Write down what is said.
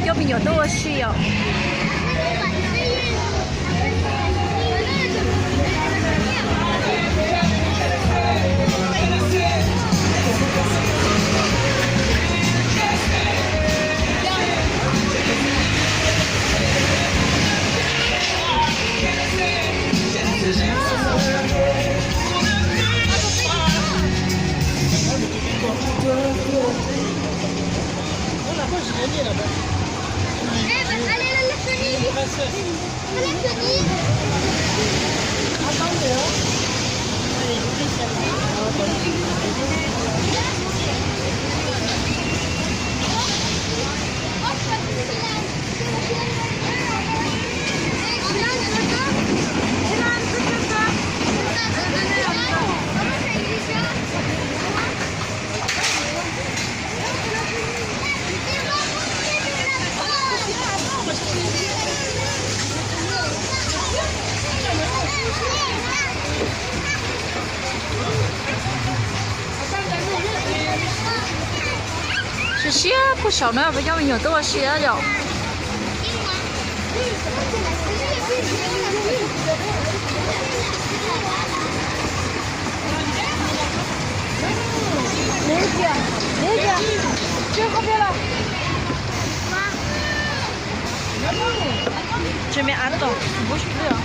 Coj me nyuam tuaj ua si os. Siab siab puag saum na, peb coj me nyuam tuaj ua si yom. Tsis me av tom npub sib pliag.